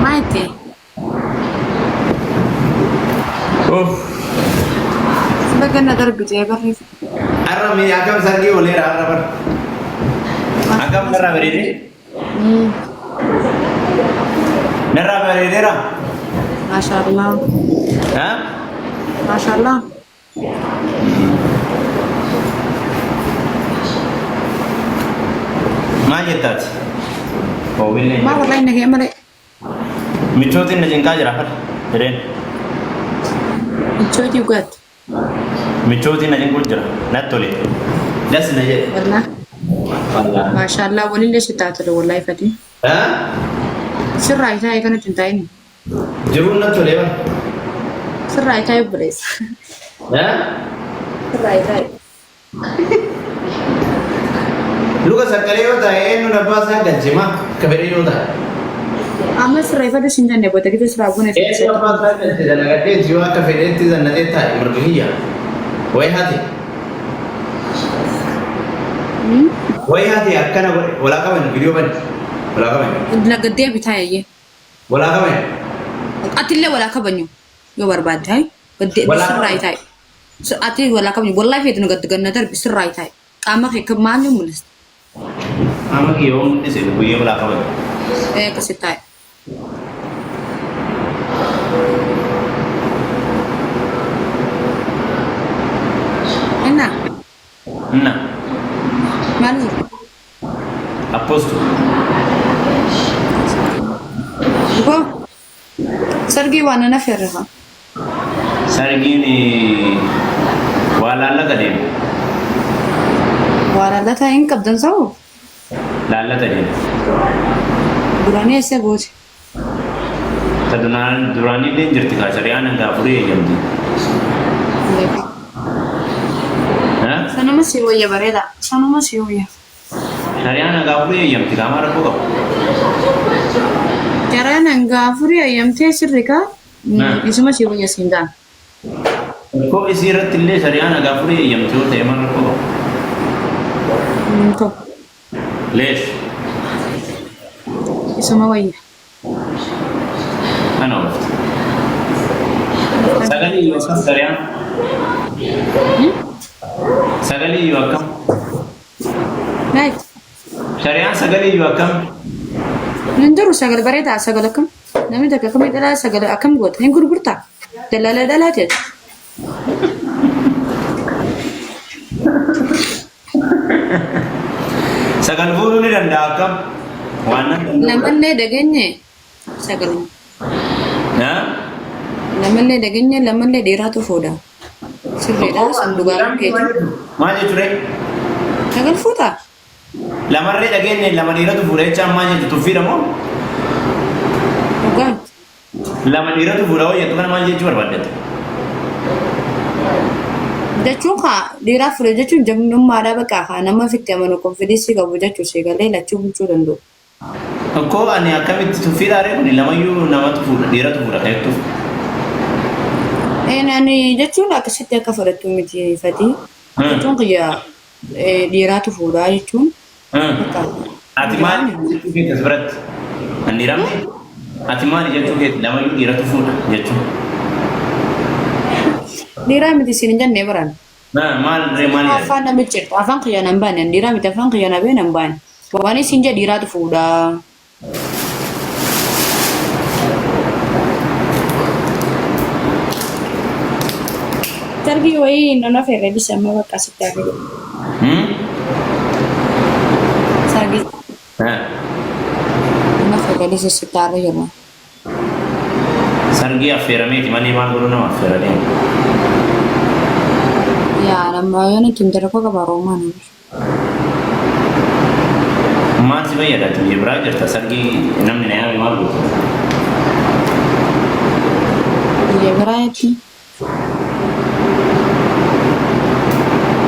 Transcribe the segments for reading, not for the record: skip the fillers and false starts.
Maal itti? Uff. Baga na darbitee barreef. Har'a mee akkam sargii ooleera har'a bar. Akkam narraa bareedee? Narraa bareedeera? Maashaallah. Ha? Maashaallah. Maal jettaati? Hoobillee Maa wallahi nagee malee. Michootiin na cinqaa jira far. Jedheen. Michootii dhugaatti. Michootiin na cinquu jira. Natti tole. Das na jedhe. Wallah. Wallah. Maashaallah walillee si taatole wallahi fatii. Ha? Sirraa isaa kanatti hin taa'in. Jiruun natti tolee bara. Sirraa isaa obboleessa. Ha? Sirraa isaa. Luka saqqalee yoo ta'e eenyuun abbaa isaa galche maa akka fedhe yoo ta'e. Amma sirreeffadhu sin jenne booda gita siraa buna Eenyu abbaa isaa galche dalagadhee yoo akka fedhetti zannatee taa'e mirga kiyya. Wayi hati. Wayi hati akkana godhe walaa qaban viidiyoo bani. Walaa qaban. Lagaddee bitaa eeyyee. Walaa qaban. Atillee walaa kabanyu yoo barbaadde hayi gaddee Walaa sirraa kabanyu. taa'e. Ati walaa kabanyu wallahi feetu nu gaddi ganna darbi sirraa taa'e. Qaama kee kan maal mul'ista? Amma kiyya yoo mul'ise guyyee walaa qaban. Ee akkasi taa'e. Inna Inna. maal jiru? Aposto. Boo sargii waan ana feerrefa. Sargiin waa laallata deema. Waa laallata hin qabdan sa'u Laallata deema. duraanii eessa gooti? Ta duraanii illee hin jirti kaa shari'aan hanga afurii eeyyamti. Ha? Sanuma si wayya bareeda. Sanuma si wayya. Shari'aan hanga afurii eeyyamti kaa maal rakkoo qabu? Jaraan hanga afurii eeyyamtee sirri kaa isuma si wayya siin ta'a. Rakkoo isii irratti illee shari'aan hanga afurii eeyyamti yoo ta'e maal rakkoo qabu? Hin ta'u. Leesh. Isuma wayya. Kana oofti. Sagalee yoo akkam shari'aan? Sagalee yoo akkam? Naayit. Shari'aan sagalee yoo akkam? Hin jiru sagal bareedaa sagal akkam? Namni takka akkamii dhalaa sagal akkam goota? Hin gurgurtaa? Dalaala dhalaa teeti. Sagal fuudhuu ni danda'a akkam? Waan nan danda'u. Lamallee dhageenye sagal. Ha? Lamallee dhageenye lamallee dhiiraatu fuudha. Sirriidha sun dhugaa keeti. Maal jechuudha? Sagal fuuta? Lamarree dhageenye lama dhiiratu fuudha jechaan maal jechu tuffiidha moo? Dhugaa. Lama dhiiratu fuudha hoo jettu kana maal jechuu barbaaddetti? Jechuun kaa dhiiraa fuudhe jechuun jabnummaadhaa bakka kaa nama ofitti amanu konfidinsii qabu jechuu si galee lachuu bulchuu danda'u. Akkoo ani akkamitti tuffiidhaa ree kuni lamayyuu namatu fuudha dhiiratu fuudha kan jettuuf. Een ani jechuun akkasitti akka fudhattu miti fatii. Jechuun kiyya dhiiraatu fuudhaa jechuun bakka Ati maali jechuu keeti as biratti? An dhiiramti? Ati maali jechuu keeti lamayyuu dhiiratu fuudha jechuun. Dhiiraa miti isin hin jenne baran. Maal ree maal jedhan? Afaan na micciirta afaan kiyya nan baane an dhiiraa miti afaan kiyya na bee nan baane. Waan isin jedhe dhiiraatu fuudhaa. Sargii wayii nan afeerre bisa amma bakka asitti afeerre. Sargii nan afeerre bisa sitti aarra jirra. Sargii affeerameeti malee maal godhuu nama affeeranii. Yaa nama yoo nuti hin rakkoo qaba roomaan. Maal si fayyada ati biyya biraa jirta sargii namni na yaame maal goota? Biyya biraa jechuun.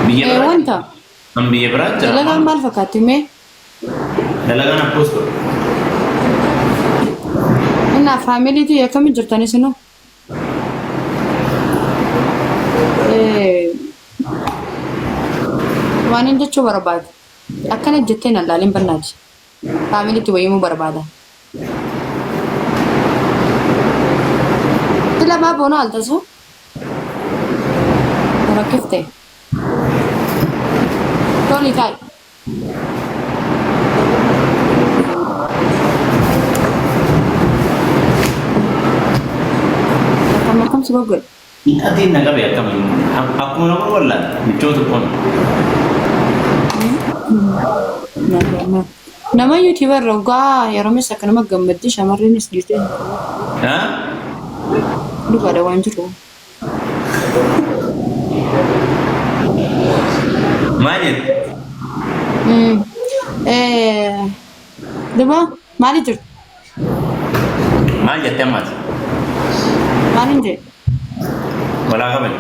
Biyya biraa Wanta An biyya biraa jira. dalagaan maal fakkaatti mee? Dalagaan akkoos godha. Innaa faamiliitii akkamitti jirtan isinuu? Waan hin jechuu barbaadu. Akkana jettee na laalin bannaati. Faamiliitti wayyimuu barbaada. Sila maa boona altasu? Rakkifte. Toli ta'i. Akkam akkam si goggodhe? Atiin na qabe akkam akkuma nama wallaan michoota kun. Nama YouTuber rogaa yeroo misa akka nama gammaddi shamarreenis dhiirtee dhugaadha waan jiru. Maal jette? Duba maali jirtu? Maal jette ammaati? Maal hin jedhe? Walaa qaban.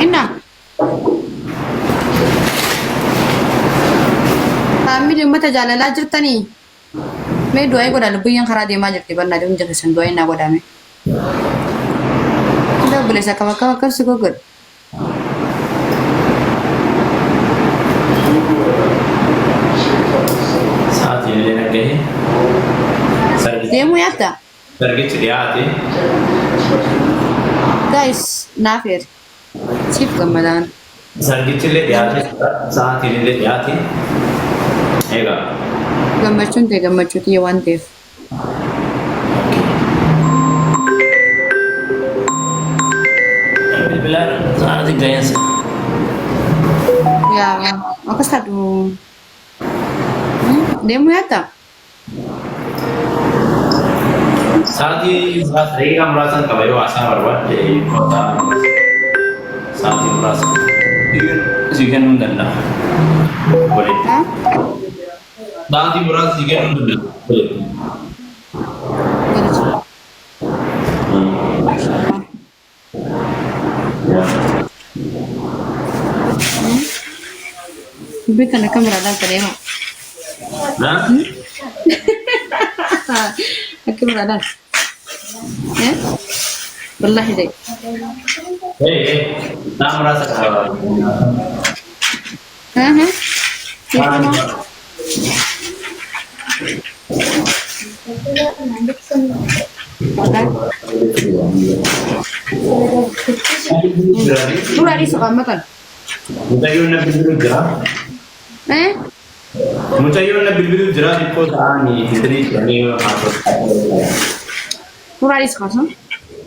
Inna. Faamilii uummata jaalalaa jirtanii? Mee du'aa godhaa lubbuyyaan karaa deemaa jirti bannaa hundi keessan du'aa innaa godhame. Illee obboleessa akkam akkam akkam si goggodhe. Sa'aatiin illee naggahe. Deemuu yaadda? Sargichi dhiyaate. Guys, naaf eeri. Siif gammadaan. Sargichi illee dhiyaate. Sa'aatiin illee dhiyaate. Egaa. Gammachuun ta'e gammachuu xiyya waan ta'eef. Bilbilaan sa'aatii ga'eensa. Yaa akkas taatu. Deemuu yaadda? Sa'aatii muraasa daqiiqaa muraasa qaba yoo haasaa barbaadde kottaa sa'aatii muraasa. Si kennuu hin danda'a. Walitti. Sa'aatii muraasa si kennuu hin danda'a. Walitti. Galata. Yaa. Dubbii kana akkam biraa laalta deema? Na? Akka biraa laal. Eh? Wallaahi ta'e. Hey, hey. Sa'a muraasa qaba. Dhiifama. Wallaahi. Suuraa dhiisu qaammatan. Mucayyoon na bilbiluu jira. Eh? Mucayyoon na bilbiluu jira xiqqoo ta'anii fitanii jedhanii haasa'u. Suuraa dhiisu qaasan.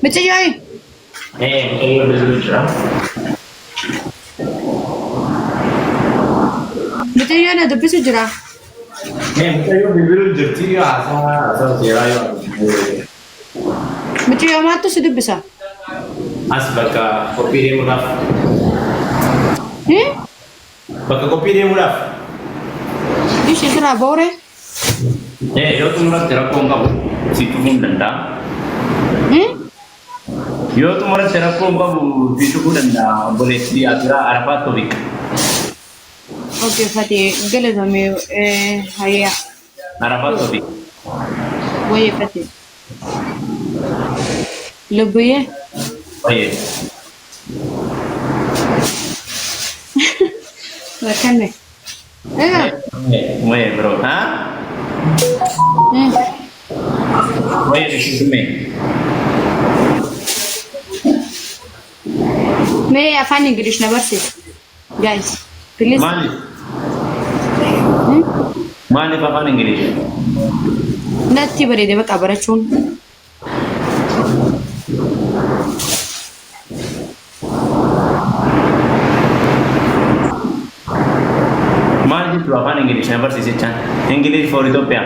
Mucayyoo. Eh, mucayyoon bilbiluu jira. Mucayyoo na dubbisu jira. Eh, mucayyoo bilbiluu jirti haasaa haasaa seeraa yoo Mucayyoo maaltu si dubbisa? As bakka qophii deemuudhaaf. Eh? Bakka qophii deemuudhaaf. Ishee siraa boore? Eh, yoo xumuratti rakkoo hin qabu. Si cufuu hin danda'a. Eh? Yoo xumuratti rakkoo hin qabu si cufuu danda'a. Obboleessi Asiraa Arafaat Tofiq. Okay, Fatih, galatame hayyaa. Arafaat Tofiq. Wayye Fatih. Lubbuyyee. Wayye. Rakkanne. Egaa. Wayye bro. Ha? Wayye shisume. Mee afaan Ingilish na barsiisi. Guys, please. Maaliif? Maaliif afaan Ingilish? Natti bareede bakka barachuun. Maal jechuudha afaan Ingilish na barsiisi jechaan? English for Ethiopia.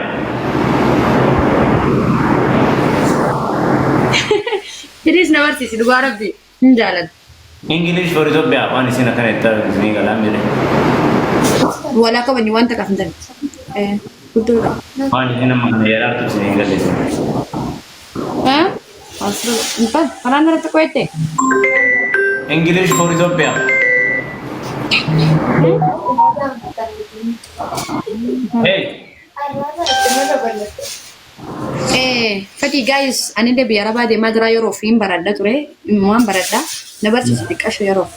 Please na barsiisi dhugaa rabbi. Hin jaaladha. English for Ethiopia waan isin akkana itti isinii galaa mire. Walaa qabani wanta qaaf hin taane. Guddoodha. Waan isin amma kana yaadaatu isinii galle. Eh? Asirra intal kanaan irratti qo'atte. English for Ethiopia. Hey. Fatii guys, ani illee biyya arabaa deemaa jira yeroo fi hin baradha ture. Waan baradha. Na barsiisi xiqqasho yeroo.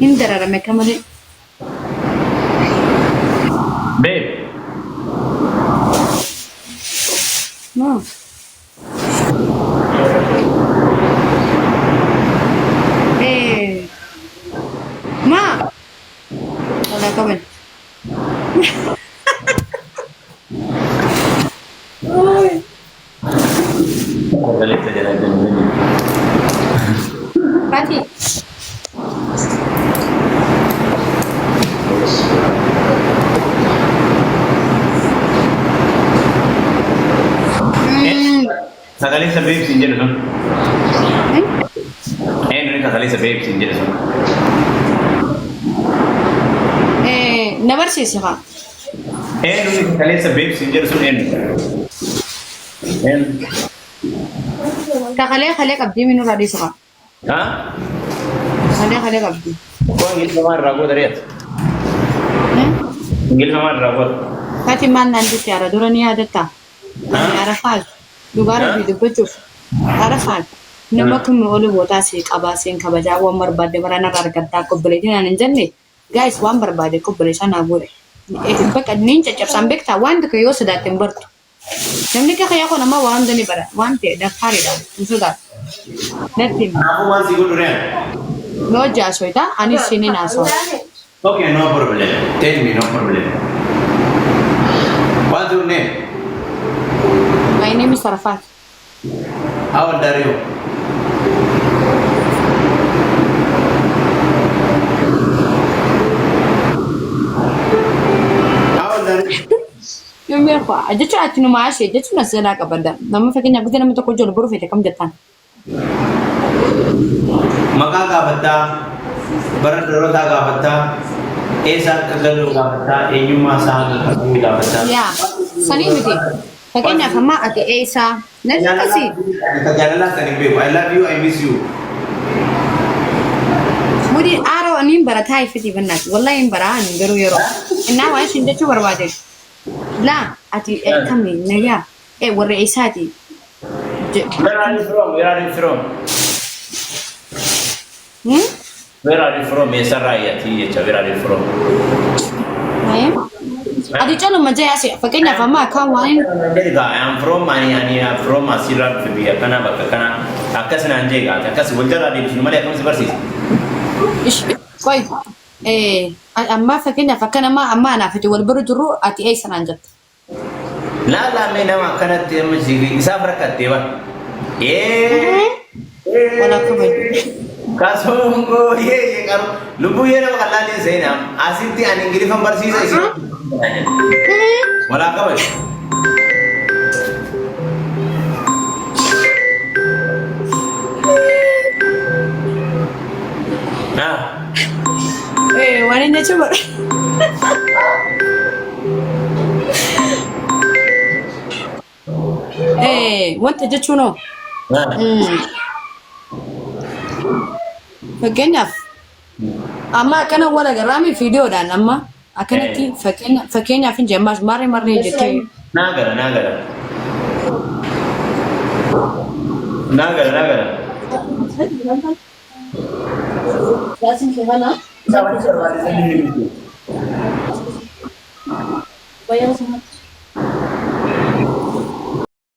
Hin dararame akka malee. Babe. No. Ma. Wala qaban. Sagalee jala jiru. Fatii. Sagalee isa babes hin jedhu sun. Eenyu sagalee isa babes hin jedhu sun? Na barsiisi haa. Eenyu sagalee isa babes hin jedhu sun eenyu? Eenyu? Takalee kalee qabdii minurraa dhiisu haa. Ha? Kalee kalee qabdii. Koo Ingiliffa maal irraa goota reet? Ingiliffa maal irraa goota? Fati maal naan jetti ara dura ni yaadattaa? Ani Arafaat dhugaa rabbii dubbachuuf Arafaat nama kamii oli bootaa sii qabaa siin kabajaa waan barbaadde bara narraa argattaa akka obboleettii naan hin jenne. Guys, waan barbaade akka obboleessaa naa godhe. Bakka niin caccabsaan beektaa, waan tokko yoo sodaatte hin bartu. Namni akka kiyyaa kun amma waan hunda ni bara waan ta'e daffaariidha, hin sodaatu. Natti himi. Kanaafuu maal si godhu ree? Nu hojii haasofita, anis siinin haasawa. Okay, no problem. Tell me, no problem. What's your name? My name is Arafat. How old are you? How old are you? Yoon beeku jechuun ati numa ashee jechuun as jalaa qabadda. Nama fakkeenyaaf gita namni tokko ijoollee boru feete kam jettaan? Maqaa gaafattaa, bara dhalootaa gaafattaa, eessa akka galu gaafattaa, eenyummaa isaa akka qabu gaafattaa. Yaa sanii miti. Fakkeenyaaf amma ati eessaa natti akkasii. Jaalalaa kan hin beeku. I love you, I miss you. Mudi aaroo ani hin barataa ifiti bannaati. Wallahi hin baraa ani garuu yeroo. Innaa waan ishiin jechuu barbaade. Laa ati kami nagaa warra eessaati? Where are you from? Where are you from? Hmm? Where are you from? Eessarraa ati jecha, where are you from? Ati caluma jee asi fakkeenyaaf amma akkaan waan I am from ani am from asirraa dhufe, biyya kana, bakka kana, akkas naan jee gaate, akkas wal jalaa deebisnu malee akkam si barsiisa? Qoy, amma fakkeenyaaf akka nama amma anaaf ati wal bira jirru, ati eessa naan jetta? Laa laa, mee nama akkanatti amma isaaf rakkattee ba. Ee. Wal akka fayyadu. Kasongoo yee qaru lubbuu yee nama qal'aan seenaa asitti ani Ingiliffan barsiisa isin. Walaa kabaju. Naa. Waan inni jechuu bara. Wanta jechuun hoo? Naa. Fakkeenyaaf amma akkana wal agarraami viidiyoodhaan amma akkanatti fakkeenyaaf hin jemmaas marree marree jettee. Naa gara, naa gara. Naa gara, naa gara. Yaasin kee kana. Baay'ee sana.